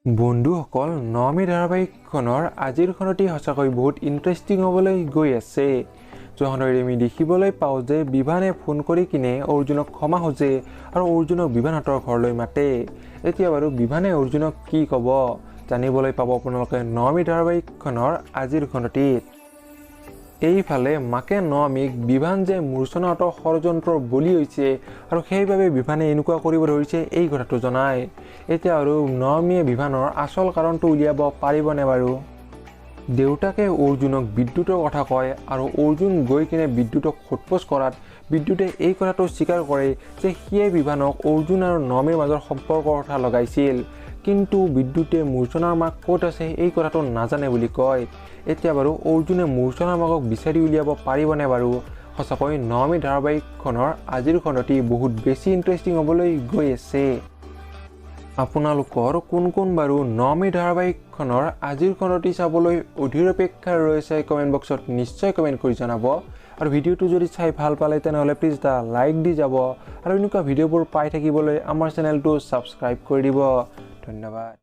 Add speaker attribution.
Speaker 1: বন্ধুসকল, নৱমী ধাৰাবাহিকখনৰ আজিৰ খণ্ডটি সঁচাকৈ বহুত ইণ্টাৰেষ্টিং হ'বলৈ গৈ আছে। য'খনত আমি দেখিবলৈ পাওঁ যে বিভানে ফোন কৰি কিনে অৰ্জুনক ক্ষমা খোজে আৰু অৰ্জুনক বিভানহঁতৰ ঘৰলৈ মাতে। এতিয়া বাৰু বিভানে অৰ্জুনক কি ক'ব জানিবলৈ পাব আপোনালোকে নৱমী ধাৰাবাহিকখনৰ আজিৰ খণ্ডটিত। এইফালে মাকে নৱমীক বিভান যে মূৰ্ছনাহঁতৰ ষড়যন্ত্ৰৰ বলি হৈছে আৰু সেইবাবে বিভানে এনেকুৱা কৰিব ধৰিছে এই কথাটো জনায়। এতিয়া আৰু নৱমীয়ে বিভানৰ আচল কাৰণটো উলিয়াব পাৰিবনে বাৰু? দেউতাকে অৰ্জুনক বিদ্যুতৰ কথা কয় আৰু অৰ্জুন গৈ কিনে বিদ্যুতক সোধ-পোছ কৰাত বিদ্যুতে এই কথাটো স্বীকাৰ কৰে যে সিয়ে বিভানক অৰ্জুন আৰু নৱমীৰ মাজৰ সম্পৰ্কৰ কথা লগাইছিল, কিন্তু বিদ্যুতে মূৰ্ছনাৰ মাক ক'ত আছে এই কথাটো নাজানে বুলি কয়। এতিয়া বাৰু অৰ্জুনে মূৰ্ছনাৰ মাকক বিচাৰি উলিয়াব পাৰিবনে বাৰু? সঁচাকৈ নৱমী ধাৰাবাহিকখনৰ আজিৰ খণ্ডটি বহুত বেছি ইণ্টাৰেষ্টিং হ'বলৈ গৈ আছে। আপোনালোকৰ কোন কোন বাৰু নৱমী ধাৰাবাহিকখনৰ আজিৰ খণ্ডটি চাবলৈ অধীৰ অপেক্ষাত ৰৈছে কমেণ্ট বক্সত নিশ্চয় কমেণ্ট কৰি জনাব। আৰু ভিডিঅ'টো যদি চাই ভাল পালে তেনেহ'লে প্লিজ এটা লাইক দি যাব আৰু এনেকুৱা ভিডিঅ'বোৰ পাই থাকিবলৈ আমাৰ চেনেলটো ছাবস্ক্ৰাইব কৰি দিব। ধন্যবাদ।